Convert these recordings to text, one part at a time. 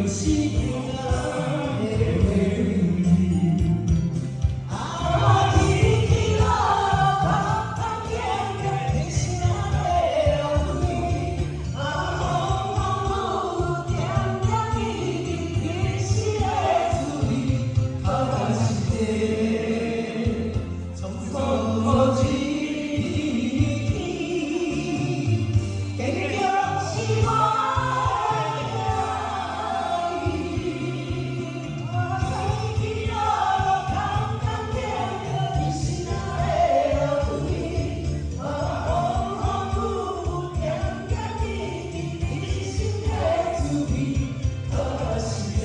是平安的话。啊，起起落落，坎坎坎坷天生的话。啊，風風雨雨，點點滴滴，人生的滋味，確實的創造一起，堅強是我的命。起起落落，坎坎坎坷，人生的話。啊，風風雨雨，點點滴滴，人生的滋味，確實的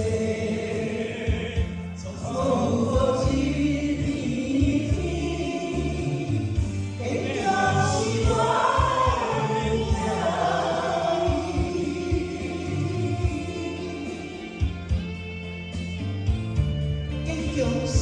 創造一起，堅強是我的命。堅強是